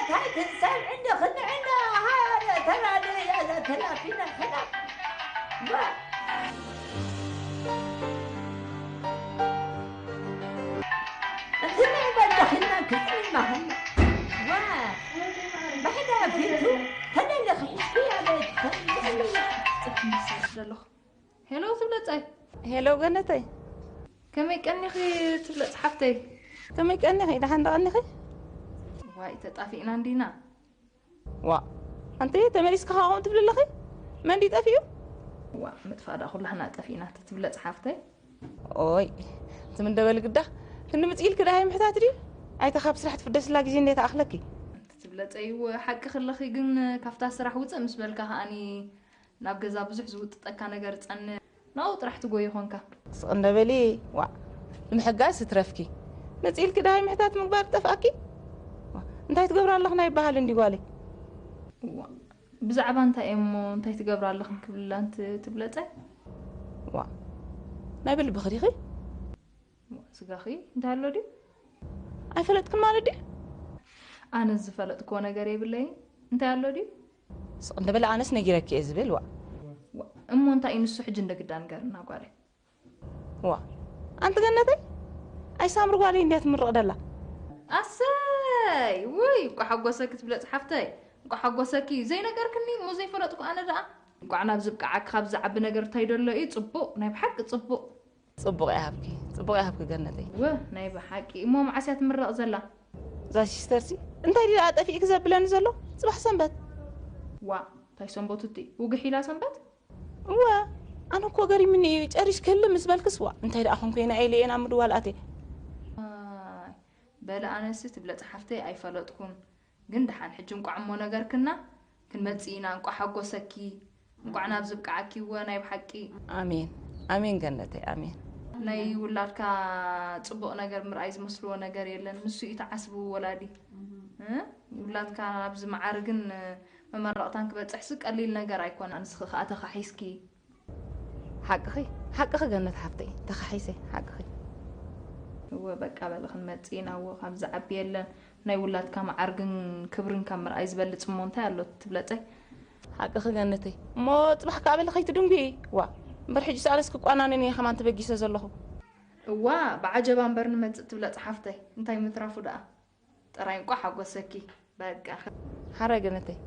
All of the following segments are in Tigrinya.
እንታይ ትሰምዕኒ? ክንዕና ተራደ ያዛ ተላፊና ሕና ዋ እንትን በጃኺና ክፅኒ ማህና ዋ ብሕዳ ፊቱ ተደለ ክሕሽኪ ያለ ዘለኹ ሄሎ ትብለፀይ ሄሎ ገነተይ ከመይ ቀኒኺ ትብለፅ ሓፍተይ ከመይ ቀኒኺ ደሓን ደቐኒኺ ዋይ ተጣፊእና እንዲና ዋ ኣንቲ ተመሊስካ ካብኦም ትብል ኣለኺ መን ድዩ ጠፊኡ ዋ ምጥፋእ ደኣ ኩላህና ጠፊእና ትብለፅ ሓፍተይ ኦይ ትምንደበል ግዳ ክንዲ ምፅኢልኪ ደሃይ ምሕታት ድዩ ኣይተ ካብ ስራሕ ትፍደስላ ግዜ እንዴ ተኣኽለኪ ትብለፀይ ሓቂ ክለኺ ግን ካብታ ስራሕ ውፅእ ምስ በልካ ከኣኒ ናብ ገዛ ብዙሕ ዝውጥጠካ ነገር ጸንዕ ናብኡ ጥራሕ ትጎይ ይኾንካ። ስቕ እንደ በሊ ዋእ ንምሕጋዝ ትረፍኪ መጺእልኪ ደሃይ ምሕታት ምግባር ጠፍኣኪ እንታይ ትገብሪ ኣለኽና ይበሃል እንዲ ጓለይ ዋእ ብዛዕባ እንታይ እሞ እንታይ ትገብሪ ኣለኽን ክብልላ እንት ትብለጸ ዋእ ናይ ብልብኺ ዲኺ ስጋኺ እንታይ ኣሎ ድዩ? ኣይፈለጥክን ማለት ድዩ? ኣነ ዝፈለጥክዎ ነገር የብለይን። እንታይ ኣሎ ድዩ? ስቕ እንደ በለ ኣነስ ነጊረኪ እየ ዝብል ዋእ። ዋእ እሞ እንታይ እዩ ንሱ ሕጂ እንደ ግዳ ንገርና ጓለይ። ዋእ ኣንቲ ገነተይ ኣይ ሳምሪ ጓለይ እንድያ ትምርቕ ደላ። ኣሰይ ውይ እንቋዕ ሓጎሰኪ ትብለጽ ሓፍተይ እንቋዕ ሓጎሰኪ ዘይነገርክኒ እሞ ዘይፈለጥኩ ኣነ ደኣ እንቋዕ ናብዚ ብቅዓኪ ካብዚ ዝዓቢ ነገር እንታይ ደሎ እዩ ጽቡቕ ናይ ብሓቂ ጽቡቕ። ጽቡቕ ይሃብኪ ጽቡቕ ይሃብኪ ገነተይ። እወ ናይ ብሓቂ እሞ መዓስ እያ ትምረቕ ዘላ? እዛ ሲስተርሲ እንታይ ድዩ ደኣ ጠፊእኪ ዘብለኒ ዘሎ? ጽባሕ ሰንበት። ዋእ እንታይ ሰንበቱ እቲ ውግሕ ኢላ ሰንበት? እወ ኣነ እኮ ገሪምኒ እዩ ጨሪሽ ክህልም ምስ በልክስ ዋእ እንታይ ደኣ ኾንኩ እየ ንዓይ ኢለ እየ ናብ ምድዋል ኣትየ። ኣይ በሊ ኣነሲ ትብለጽ ሓፍተይ ኣይፈለጥኩን። ግን ደሓን ሕጂ እንቋዕ እሞ ነገርክና ክንመጽእ ኢና እንቋዕ ሓጎሰኪ እንቋዕ ናብዚ ብቅዓኪ እወ ናይ ብሓቂ ኣሜን ኣሜን ገነተይ ኣሜን ናይ ውላድካ ጽቡቕ ነገር ምርኣይ ዝመስልዎ ነገር የለን ንሱ እዩ ተዓስብዊ ወላዲ እ ውላድካ ናብዚ መዓርግን መመረቕታን ክበጽሕሲ ቀሊል ነገር ኣይኮነ ንስኺ ከኣ ተኻሒስኪ ሓቅኺ ሓቅኺ ገነት ሓፍተይ ተኻሒሰ ሓቅኺ። እወ በቃ በሊ ክንመጽእ ኢና እወ ካብ ዝዓቢ የለን ናይ ውላድካ መዓርግን ክብርን ካብ ምርኣይ ዝበልጽ እሞ እንታይ ኣሎ ትብለጸይ። ሓቅኺ ገነተይ እሞ ጽባሕ ከኣ በሊ ከይትድንጉ ዋ እምበር ሕጂ ሰኣለስ ክቋናነን እየ ከማን ተበጊሰ ዘለኹ። እዋ ብዓጀባ እምበር ንመጽእ ትብለጽ ሓፍተይ እንታይ ምትራፉ ደኣ። ጥራይ እንቋዕ ሓጎሰኪ በቃ። ሓራይ ገነተይ።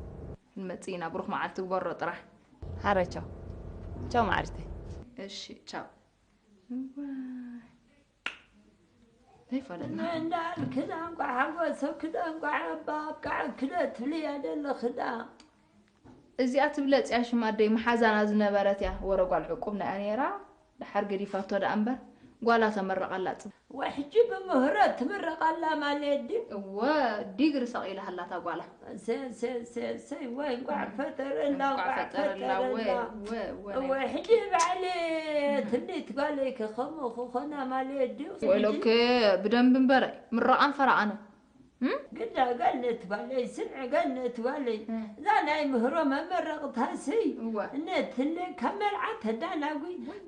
ክንመጽእ ኢና ብሩኽ መዓልቲ ግበሮ ጥራሕ። ሓራይ ቻው ቻው መዓርተይ። እሺ ቻው። እዋይ ዘይፈለጥና። እንዳል ክዳ እንቋዕ ሓጎሰኪ ዳ እንቋዕ ኣባ ኣብቃዕ ክደ ትብልያ ደለኺ ዳ። እዚኣ ትብለጽያ ሽም ኣደይ መሓዛና ዝነበረት እያ ወረ ጓል ዕቁብና እያ ነይራ ደሓር ገዲፋቶ ደኣ እምበር ጓላ ተመረቐላ ጽ ወሕጂ ብምህረት ትምረቕ ኣላ ማለት ድዩ? እወ ዲግሪ ሰቒላ ሃላታ ጓላ። ሰይ ሰይ ሰይ ሰይ ወይ እንቋዕ ፈጠረላ እንቋዕ እንቋዕ ፈጠረላ ወ ፈጠረላ። ወ ወ እወ ሕጂ ባዕሊ ትንዲት ጓለይ ከ ከምኡ ክኾና ማለት ድዩ? ወይሎክ ብደንብ እምበረ ምረቓን ፈረቓነ። ግዳ ገነት ጓለይ ስምዒ ገነት ጓለይ እዛ ናይ ምህሮ መመረቕታሲ እወ እነትለ ካብ መርዓ ተዳናጉ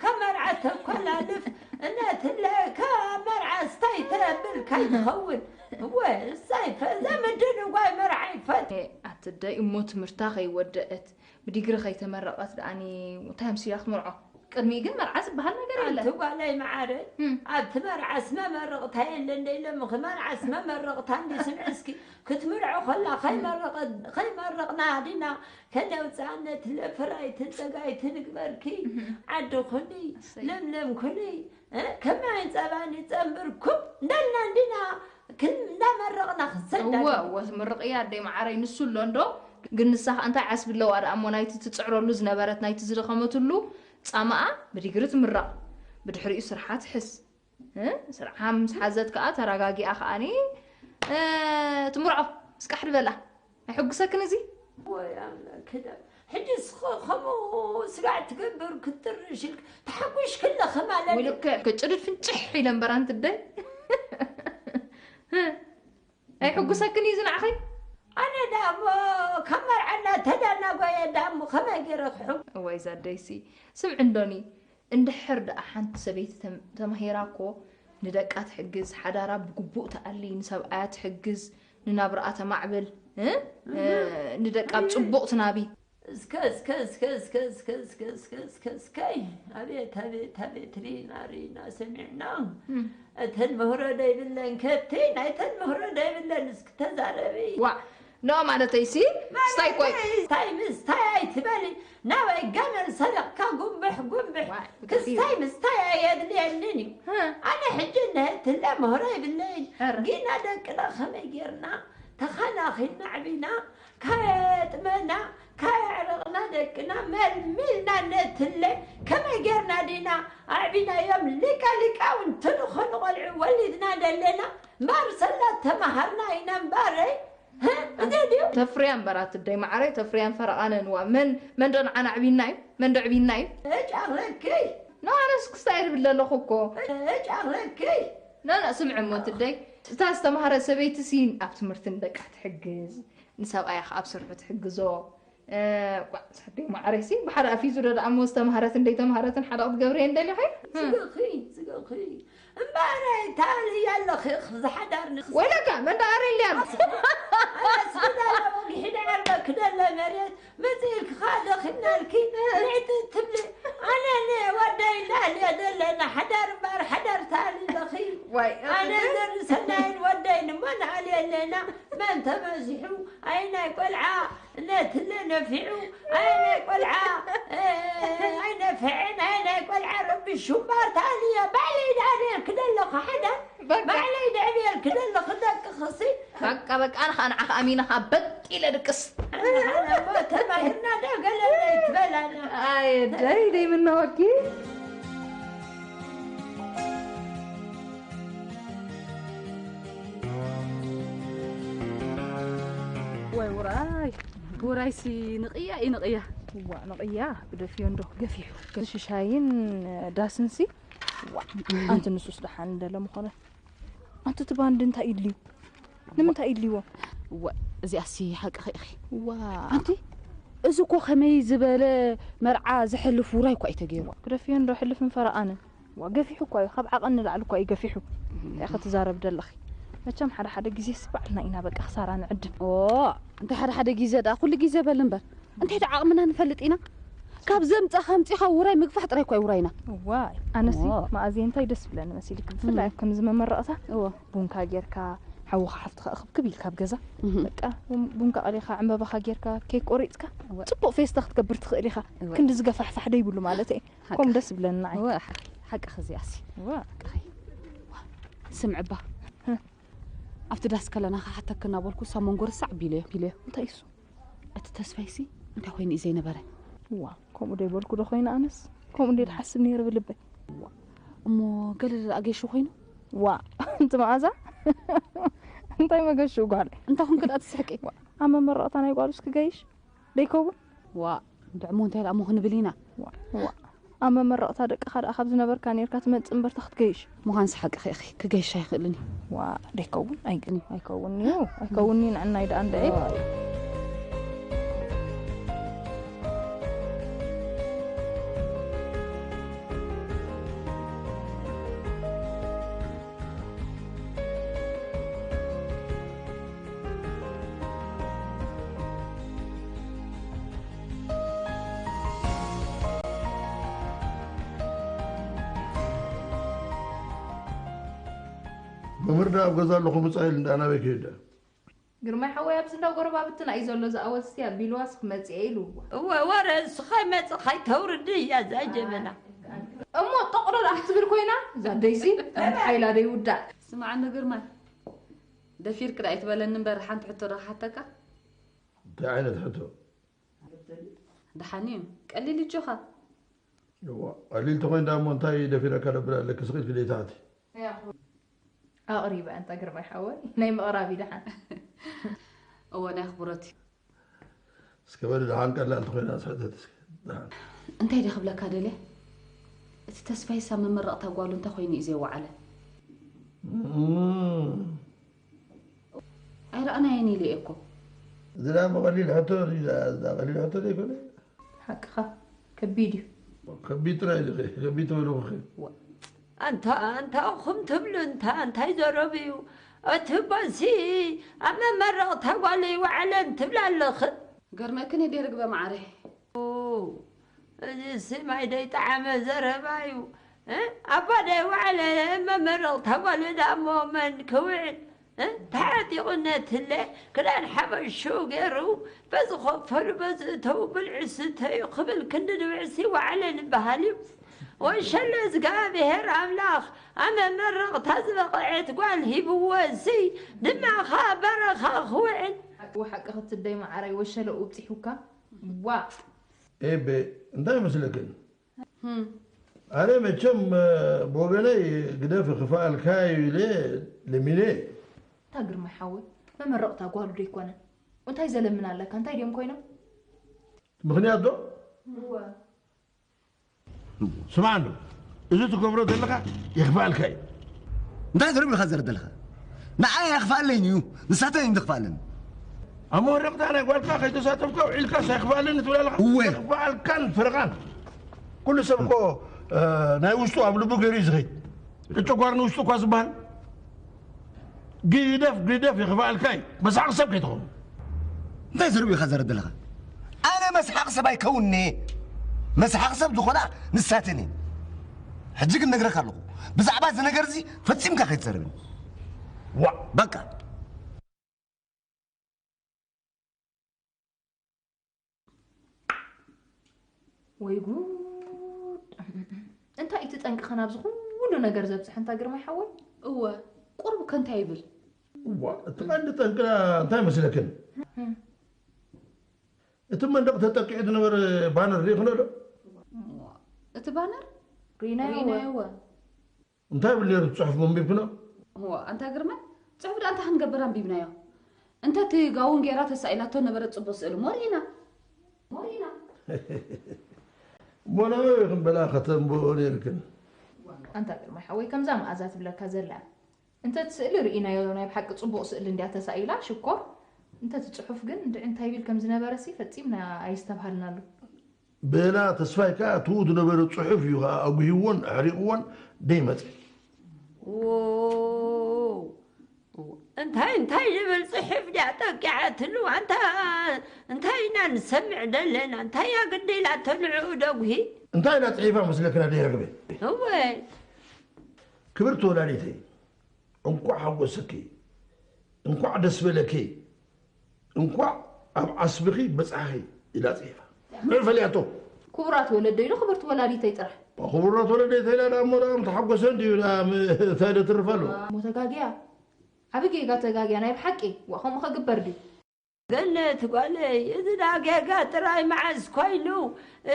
ካብ መርዓ ተኮላልፍ እነትለ ካብ መርዓ ስታይ ተብል ካይትኸውን እወ እሳይ ፈ- እዛ ምድንጓይ መርዓ ይፈት ኣትደይ እሞ ትምህርታ ከይወደአት ብዲግሪ ከይተመረቐት ደኣኒ እንታይ ኣምሲላ ክትምርዖ ቅድሚኡ ግን መርዓ ዝበሃል ነገር የለን። ኣንቲ ጓለይ መዓረ እም። ኣብቲ መርዓስ መመረቕታ የለ እንደ ኢሎምኺ መርዓስ መመረቕታ እንዲ ስምዒ እስኪ ክትምርዖ ከላ ከይመረቐ- ከይመረቕና ዲና ከነውፅኣነት ለፍራይትን ፀጋይትን ግበርኪ ዓዲ ኩኒ እሰይ። ለምለም ኩኒ እ፣ ከማይ ፀባን ይፀንብርኩም እንዳልና እንዲና ክን- እንዳመረቕና እወ ክሰዳድ እወ ትምርቕያ ኣደይ መዓረይ ንሱ ኣሎ እንዶ ግን ንሳ ከዓ እንታይ ዓስቢ ኣለዋ ደኣ እሞ ናይቲ ትፅዕረሉ ዝነበረት ናይቲ ዝደኸመትሉ ፃማኣ ብዲግሪ ትምረቕ ብድሕሪኡ ስርሓ ትሕዝ እ፣ ስርሓ ምስ ሓዘት ከዓ ተረጋጊኣ ከዓኒ እ፣ ትምርዖ ስቃሕ ድበላ ኣይሕጉሰክን እዚ ወይ ኣምላክ ክዳ ሕጂ ስኸ ከምኡ ስጋዕ ትገብር ክትጥርሽ ኢልክ ተሓጒሽ ክለኸ ማለት እዩ። ውልከ ክጭድድ ፍንጭሕ ኢለ እምበር ኣንቲ ደይ ኣይሕጉሰክን እዩ ዝንዓኸይ ኣነ ዳሞ ካብ መርዓና ተዳናጎየ ዳሞ ከመይ ገይረ ክሕጉ እዋይ ዛደይሲ ስምዒ እንዶኒ እንድሕር ደኣ ሓንቲ ሰበይቲ ተም- ተማሂራ እኮ ንደቃ ትሕግዝ፣ ሓዳራ ብግቡእ ትኣሊ፣ ንሰብኣያ ትሕግዝ፣ ንናብርኣ ተማዕብል፣ እ? እ፣ ንደቃ ኣብ ጽቡቕ ትናቢ። እስከ እስከ እስከ እስከ እስከ እስከ እስከ እስከ እስከ እስከይ፣ ኣቤት ኣቤት ኣቤት፣ ሪና ሪና ሰሚዕና። እም። እተን ምህሮ ደይብለን ከብቲ ናይተን ምህሮ ደይብለን እስኪ ተዛረቢ። ዋ፣ ኖ ማለተይ ሲ፣ ስታይ ኮይ። ስታይ ምስታይ ኣይትበሊ። ናበይ ገመል ሰሪቕካ ጉንብሕ ጉንብሕ። ዋይ፣ ክስታይ ምስታይ ኣየድልየንን እዩ። ሀ። ኣነ ሕጂ ነትለ ምህሮ ይብለይን። ኧረ። ጊና ደቅና ከመይ ጌርና ተኸናኺና ኣዕቢና፣ ካየጥመና፣ ካየዕረቕና ደቅና መልሚልና ነትለ ከመይ ጌርና ዲና ኣዕቢናዮም ሊቀ ሊቃውንቲ ዝኾኑ ቆልዑ ወሊድና ደለና? እምበር ሰላት ተማሃርና ኢና እምበረይ። ህ? እዚ ድዩ? ተፍርያ እምበር ኣትደይ መዓረይ፣ ተፍርያን ፈረቓነን። ዋ፣ መን፣ መን ዶ ንዓና ኣዕቢና እዩ? መን ዶ ኣዕቢና እዩ? እጭ ኣኽለኪ። ኖ፣ ኣነስ ክስታይ ድብል ኣለኹ እኮ። እጭ ኣኽለኪ። ኖ፣ ኖ፣ ስምዒ እሞ ትደይ። እታ ዝተማህረ ሰበይቲ ሲ ኣብ ትምህርቲ ንደቃ ትሕግዝ፣ ንሰብኣያ ከኣ ኣብ ስርሑ ትሕግዞ። እ፣ ቋዕ፣ ሳደይ መዓረይ ሲ ብሓደ ኣፊዙ ዶ ደኣ እሞ ዝተማህረትን ደይተማህረትን ሓደ ክትገብርየን ደሊኺ? ስግእኺ፣ ስግእኺ። እምበረይ፣ ታልያ ኣለኺ፣ ዝሓዳር ንኽስ-፣ ወይለካ፣ መን ደኣ ኣርልያ? ኣነስ ክዳለ ወግሒ ደዓርበ ክደለ መሬት፣ መጺእልኪ ኸኣ ደኺምናልኪ፣ ንዕቲ ትብሊ። ኣነ ንወደይ ናልየ ደለና፣ ሓዳር እምበር ሓዳር ታሊ ኣለኺ። ዋይ፣ ኣነ ዘርኢ ሰናይን ወደይን እሞ ናልየ ኣለና። መን ተመዚሑ፣ ኣይ ናይ ቆልዓ፣ ነትለ ነፊዑ፣ ኣይ ናይ ቆልዓ፣ እ፣ ኣይነፍዕን፣ ኣይ ናይ ቆልዓ ረቢሹ እምበር ታልየ፣ ባዕለይ ደኣ ነርኪ ደለኹ ሓዳር። በቃ። ባዕለይ ደዕብየልኪ ደለኹ ደቅኽሲ። በቃ፣ በቃ፣ ኣነ ኸኣ ንዓኻ ኣሚነ ኸኣ በጥ ኢለ ድቅስ። ኣነ፣ ኣነ እሞ ተማሂርና ዶ ገለ ዘይትበላና። ኣየ ደይ፣ ደይ ምነወኪ። ወይ ውራይ፣ ውራይሲ ንቕያ እዩ ንቕያ። እዋ፣ ንቕያ ብደፊዮ እንዶ ገፊሑ። ሽሻይን ዳስንሲ፣ እዋ፣ ኣንቲ ንሱስ ደሓን እንደለ ምኾነ። ኣንቲ እቲ ባንድ እንታይ ይድልዩ? ንምንታይ ይድልይዎ? እዋ፣ እዚኣሲ ሓቅኺ ኢኺ። እዋ። ኣንቲ፣ እዚ እኮ ከመይ ዝበለ መርዓ ዘሕልፍ ውራይ እኳ እዩ ተገይሩ። ግደፍዮ እንዶ ሕልፍን ፈረቓንን። ዋ፣ ገፊሑ እኳ እዩ፣ ካብ ዓቐን ንላዕሊ እኳ እዩ ገፊሑ። እንታይ ክትዛረብ ደለኺ? መቸም ሓደ ሓደ ግዜስ ባዕልና ኢና በቃ ክሳራ ንዕድም። ኦ፣ እንታይ ሓደ ሓደ ግዜ ደኣ፣ ኩሉ ግዜ በል እምበር። እንታይ ደኣ ዓቕምና ንፈልጥ ኢና? ካብ ዘምጻኻ ኣምጺኻ ውራይ ምግፋሕ ጥራይ እኳ እዩ ውራይና። እዋይ፣ ኣነሲ ኦ። መኣዝየ እንታይ ደስ ብለኒ መሲልኪ? ብፍላይ እም። ኣብ ከምዚ መመረቕታ እወ። ቡንካ ጌርካ፣ ሓውኻ ሓፍትኻ እኽብክብ ኢልካ ኣብ ገዛ። እም። በቃ፣ ቡን-፣ ቡንካ ቀሊኻ፣ ዕምበባኻ ጌርካ፣ ኬክ ቆሪጽካ፣ እወ። ጽቡቕ ፌስታ ክትገብር ትኽእል ኢኻ። እወ። ክንዲ ዝገፋሕፋሕ ደይብሉ ማለት እየ። ሓቂ። ከምኡ ደስ ይብለኒ ንዓይ። እወ፣ ሓ-፣ ሓቅኺ እዚኣሲ። እወ። ሓቅኺ። ስምዒ እባ። ህ። ኣብቲ ዳስ ከለና ክሓተኪ እናበልኩ ሳብ መንጎ ርሳዕ ቢለዮ፣ ቢለዮ። እንታይ እሱ? እቲ ተስፋይሲ እንታይ ኮይኑ እዩ ዘይነበረ? እዋ፣ ከምኡ ዶ ይበልኩ ዶ ኮይነ ኣነስ? ከምኡ እንደ ድሓስብ ነይረ ብልበይ። እዋ፣ እሞ ገለ ደኣ ገይሹ ኮይኑ? ዋ፣ እንቲ መኣዛ? እንታይ መገሹ ጓል? እንታይ ኮንኪ ደኣ ትስሕቂ? ዋ፣ ኣብ መመረቕታ ናይ ጓሉስ ክገይሽ? ደይከውን? ዋ፣ እንድዕሞ እንታይ ደኣ እሞ ክንብል ኢና? ዋ፣ ዋ። ኣብ መመረቕታ ደቅኻ ደኣ ካብ ዝነበርካ ኔርካ ትመጽእ እምበር፣ ታ ክትገይሽ? ምዃንስ ሓቅኺ ኢኺ፣ ክገይሽ ኣይኽእልን እዩ። ዋ፣ ደይከውን? ኣይግን፣ ኣይከውን እዩ፣ ኣይከውን እዩ፣ ንዕናይ ደኣ እንድዒ። ዋይ። መምህር ደኣ ኣብ ገዛ ኣለኹ፣ ምጻእ ኢሉ እንዳ ናበይ ክሄድ ደኣ? ግርማይ ሓወይ ኣብዚ እንዳ ጎረባብትና እዩ ዘሎ፣ ዝኣወስቲ ኣቢልዋስ ክመጽእ እየ ኢልዋ። እወ፣ ወረ እሱ ኸይመጽእ ኸይተውርድ እያ እዛ ጀበና። እሞ ጠቕሎ ደኣ ክትብል ኮይና፣ እዛ ደይሲ፣ ኣንቲ ሓይላ ደይውዳእ። ስማዕኒ ግርማይ፣ ደፊርክ ደኣ ኣይትበለኒ እምበር፣ ሓንቲ ሕቶ ዶ ክሓተካ? እንታይ ዓይነት ሕቶ? ደሓን እዩ። ቀሊል እጆኻ። እዋ፣ ቀሊል ተኾይኑ ደኣ እሞ እንታይ ደፊረካ ደብል ኣለኪ? ስቕ ኢልኪ ደይ ትኣትዪ? ኣቕሪበ ኣንታ ግርማይ ሓወይ፣ ናይ ምቕራብ እዩ ደሓን። እወ፣ ናይ ኣኽብሮት እዩ። እስከ በሊ ደሓን ቀላል ተኾይና ስሕተት እስከ። ደሓን። እንታይ ድየ ክብለካ ደልየ? እቲ ተስፋይስ ኣብ መመረቕታ ጓሉ እንታይ ኮይኑ እዩ ዘይወዓለ? እም። ኣይረኣናዮን ኢለ እየ እኮ። እዚ ደኣ እሞ ቀሊል ሕቶ ድዩ? እዛ ቀሊል ሕቶ ዘይኮነ? ሓቅኻ፣ ከቢድ እዩ። ከቢድ ጥራይ ኢልኺ፣ ከቢድ ትበልኹ። ዋ፣ ኣንታ፣ ኣንታ እኹም ትብሉ፣ እንታ፣ እንታይ ዘረብ እዩ? እቲ ቦሲ ኣብ መመረቕታ ጓሉ ይወዓለን ትብላ ኣለኽን። ገርመክን እየ ደርግበ መዓረይ። ኦ፣ እዚ ስማይ ደይጠዓመ ዘረባ እዩ። እ? ኣባ ደይወዓለ መመረቕታ ጓሉ ዳሞ መን ክውዕል? እ? ተዓጢቑ ነትለ ክዳን ሓበሹ ገይሩ በዚ ኸፈሉ በዚ እተው ብልዒ ስተዩ ክብል ክንዲ ድብዕሲ ወዓለ ንበሃል እዩ። ወሸለ እግዚኣብሔር ኣምላኽ ኣመመረቕታ ዝበቕዐት ጓል ሂብዎ እሲ ድማ ኸኣ በረኻ ክውዕል። ሓቂ ሓቂ ክትደይ መዓራይ ወሸለ ውብፂሑካ። ዋ። ኤቤ እንታይ መስለክን? ኣነ መቸም ብወገነይ ግደፍ ክፍኣልካ ኢለ ለሚነ። እታ ግርማይ ሓወይ መመረቕታ ጓሉ ዶ ይኮነን? እንታይ ዘለምን ኣለካ እንታይ ድዮም ኮይኖም? ምኽንያት ዶ? እወ። ስማዕ እንዶ፣ እዚ ትገብሮ ዘለኻ የኽፍኣልካ እዩ። እንታይ ዘረብ ኢኻ ዘረብ ዘለኻ? ንዓይ ኣየኽፍኣለይን እዩ፣ ንሳተን እየን ዘኽፍኣለን። ኣብ መወረቕታ ናይ ጓልካ ከይተሳተፍካ ውዒልካስ ኣየኽፍኣለይን ትብል ኣለኻ? እወ። የኽፍኣልካን ፈረቓን። ኩሉ ሰብ እኮ እ፣ ናይ ውሽጡ ኣብ ልቡ ገይሩ እዩ ዝኸይድ። ጨጓር ንውሽጡ እኳ ዝበሃል ግደፍ ግደፍ የኽፍኣልካ እዩ። መሳቕ ሰብ ከይትኸውን። እንታይ ዘረብ ኢኻ ዘረብ ዘለኻ? ኣነ መስሓቕ ሰብ ኣይከውንኒ። መስሓቕ ሰብ ዝኾና ንሳተን እየን። ሕጂ ግን ነግረካ ኣለኹ፣ ብዛዕባ እዚ ነገር እዚ ፈጺምካ ከይትዘረብኒ። ዋእ። በቃ። ወይ ጉድ! እንታይ እቲ ጠንቅኸን ኣብዚ ኩሉ ነገር ዘብፅሐ እንታ ግርማይ ሓወይ? እወ፣ ቁሩብ ከ እንታይ ይብል? እዋ፣ እቲ ቀንዲ ጠንቅና እንታይ መስለክን? እም። እቲ መንደቕ ተጠቂዑ ዝነበረ ባነር ርኢኽኖ ዶ? እዋ፣ እቲ ባነር? ርኢናዮ ርኢናዮ እወ። እወ። እንታይ ይብል ነይሩ እቲ ጽሑፍ? መንቢብክኖ? እዋ፣ ኣንታ ግርማይ፣ ጽሑፍ ደኣ እንታይ ክንገብር ኣንቢብናዮ? እንተ እቲ ጋውን ጌራ ተሳኢላቶ ነበረት ጽቡቕ ስእሊ እሞ ርኢና። እሞ ርኢና። እሞ ናበይ ኢኹም በላ ከተንብቦ ነይርክን? ኣንታ ግርማይ ሓወይ፣ ከምዛ መኣዛ ትብለካ ዘላ። እንተ እቲ ስእሊ ርኢናዮ ናይ ብሓቂ ጽቡቕ ስእሊ እንድያ ተሳኢላ፣ ሽኮር። እንተ እቲ ጽሑፍ ግን እንድዒ እንታይ ይብል ከም ዝነበረሲ ፈጺምና ኣየስተብሃልናሉ። በላ ተስፋይ ከኣ እትኡ ዝነበረ ጽሑፍ እዩ ከኣ ኣጉሂዎን ኣሕሪቕዎን ደይመጸ። ዎ፣ እንታይ እንታይ ዝብል ጽሑፍ ድያ ጠቂዓትሉ? ኣንታ እንታይ ኢና ንሰምዕ ደለና? እንታይ እያ ግዲ ኢላቶ ንዕኡ ደጉሂ? እንታይ ኢላ ጽሒፋ መስለክና ደይረግበ? እወ። ክብርቲ ወላዲተይ፣ እንኳዕ ሓጎሰኪ፣ እንኳዕ ደስ በለኪ፣ እንኳዕ ኣብ ዓስብኺ በጻሕኺ ኢላ ጽሒፋ። ንዑ ፈልያቶ። ክቡራት ወለደይ ዶ ክብርቲ ወላዲተይ ጥራሕ? ክቡራት ወለደይ ተይላ ደኣ እሞ ደኣ ምተሓጎሰ እንድዩ ደኣ ም-፣ እንታይ ዶ ትርፍ ኣሎ? እሞ ተጋግያ። ዓቢ ጌጋ ተጋግያ ናይ ብሓቂ። ዋ፣ ከምኡ ከግበር ድዩ? ገነት ጓለይ፣ እዚ ደኣ ጌጋ ጥራይ መዓስ ኮይኑ?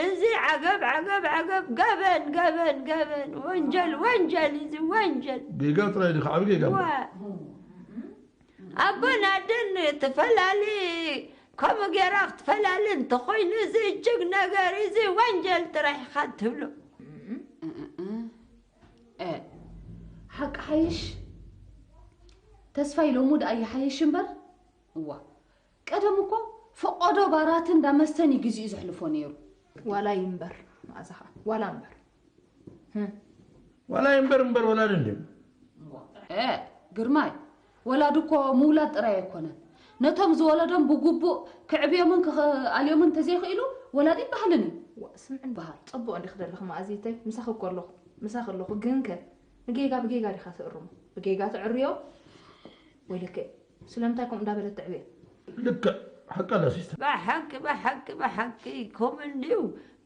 እዚ ዓገብ፣ ዓገብ፣ ዓገብ፣ ገበን፣ ገበን፣ ገበን፣ ወንጀል፣ ወንጀል፣ እዚ ወንጀል። ጌጋ ጥራይ ድዩ? ዓቢ ጌጋ። ዋ። ኣቦን ኣደን ትፈላሊ፣ ከምኡ ጌራ ክትፈላሊ እንተኾይኑ፣ እዚ እጅግ ነገር፣ እዚ ወንጀል ጥራሕ ኢኻ ትብሎ። እ፣ ሓቂ ሓይሽ፣ ተስፋይ ሎሙ ደኣ ይሓይሽ እምበር። እዋ፣ ቀደም እኮ ፈቆዶ ባራትን እንዳ መስተን እዩ ግዜኡ ዘሕልፎ ነይሩ። ዋላ ይንበር፣ መኣዛ ኸኣ፣ ዋላ እምበር። ህም። ዋላ ይንበር እምበር ወላዲ እንድዩ። እ፣ ግርማይ፣ ወላዲ እኮ ምውላድ ጥራይ ኣይኮነን። ነቶም ዝወለዶም ብግቡእ ክዕብዮምን ክኽኣልዮምን እንተዘይኽኢሉ፣ ወላዲ ይበሃልን እዩ። ዋ፣ ስምዒ እምበሃል። ጽቡቕ እንዲኺ ዘለኺ መኣዚተይ፣ ምሳኺ እኮ ኣለኹ። ምሳኺ ኣለኹ፣ ግንከ ንጌጋ ብጌጋ ዲኻ ትእርሞ? ብጌጋ ትዕርዮ ወይ ልክዕ? ስለምንታይ ከምኡ እንዳበለት ትዕብየ? ልክዕ፣ ሓቂ ኣላ ሲስተር። ብሓቂ፣ ብሓቂ፣ ብሓቂ ከምኡ እንድዩ።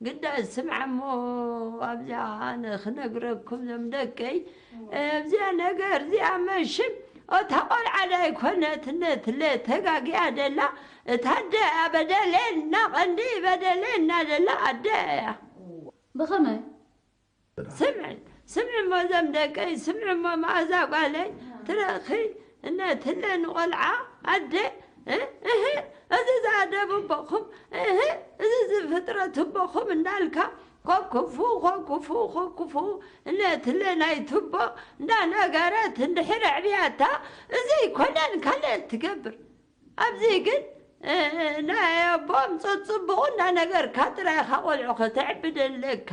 ግዳ ስምዓ እሞ፣ ኣብዚኣ ኣነ ክነግረኩም ዞም ደቀይ፣ ኣብዚኣ ነገር እዚኣ መሽም፣ እታ ቆልዓ ዳይኮነት ነትለ ተጋጊያ ደላ፣ እታ ኣደ በደሌና፣ ቀንዲ በደሌና ደላ ኣደ እያ። ብኸመይ? ስምዒ፣ ስምዒ እሞ ዘም ደቀይ፣ ስምዒ እሞ መኣዛ ጓለይ፣ ትረኺ እነ ትለ ንቖልዓ ኣደ፣ እ፣ እህ፣ እዚ ዝኣደብ እቦኹም፣ እህ፣ እዚ ዝፍጥረት እቦኹም እንዳልካ፣ ኮክፉ፣ ኮክፉ፣ ኮክፉ፣ እነ ትለ ናይ ትቦ እንዳነገረት እንድሕር ኣዕብያታ፣ እዚ ይኮነን ካልእ ትገብር። ኣብዚ ግን፣ እ፣ ናይ ኣቦም ጸጽብቑ እንዳነገርካ ጥራይ ኢኻ ቆልዑ ከተዕቢ ደለካ።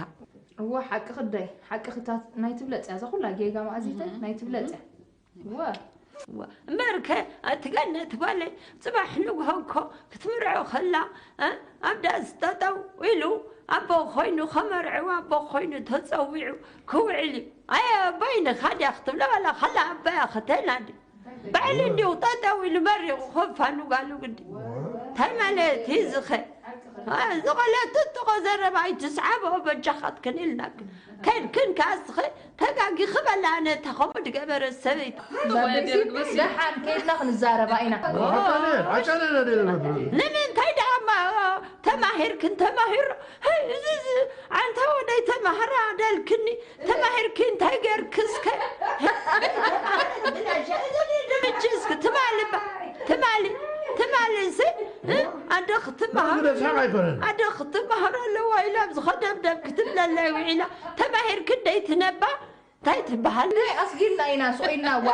እወ፣ ሓቂ ክዳይ፣ ሓቂ ክታት ናይ ትብለጽ እያ። እዛ ኩላ ጌጋ መኣዚተ እህ፣ ናይ ትብለጽ እያ። እህ። እወ። እምበርከ ኣቲ ገነት ጓለይ፣ ጽባሕ ንግሆ እኮ ክትምርዖ ከላ፣ እ፣ ኣብ ዳስ ጠጠው ኢሉ ኣቦ ኮይኑ ከመርዕዋ፣ ኣቦ ኮይኑ ተጸዊዑ ክውዕል እዩ። ኣየ ኣቦይ ንኻ ድያ ክትብሎ፣ ዋላ ከላ ኣቦያ ከተናዲ። ባዕሉ እንዲሁ ጠጠው ኢሉ መሪቑ ከፋኑ ጋሉ ግዲ። እንታይ ማለት እዩ ዝኸ? አ፣ ዝቐለ ትጥቆ ዘረባ ኣይትስዓቦ በጃኻትክን ኢልናክን። ከድክን ከኣ እስኸ ተጋጊኺ በላ፣ ኣነ እታ ኸምኡ ድገበረ ሰበይቲ። ባብሲ፣ ደሓን ከይድና ክንዛረባ ኢና። ንምንታይ ደኣ እማ ተማሂርክን ተማሂሩ፣ ህይ፣ እዚ፣ እዚ፣ ኣንታ ወደይ ተማሃራ ደልክኒ፣ ተማሂርኪ እንታይ ገርኪ እስከ? ሕጂ እስኪ ትማሊ እባ፣ ትማሊ፣ ትማሊ እዚ፣ እ? ኣደ ክትመሃር፣ ኣደ ክትመሃር ኣለዋ ኢላ ኣብዚ ኸደብደብ ክትብለለይ ውዒላ። ተማሂርኪ ደይ ትነባ እንታይ ትበሃል? ኣስጊልና ኢና ስቕ ኢልና ዋ።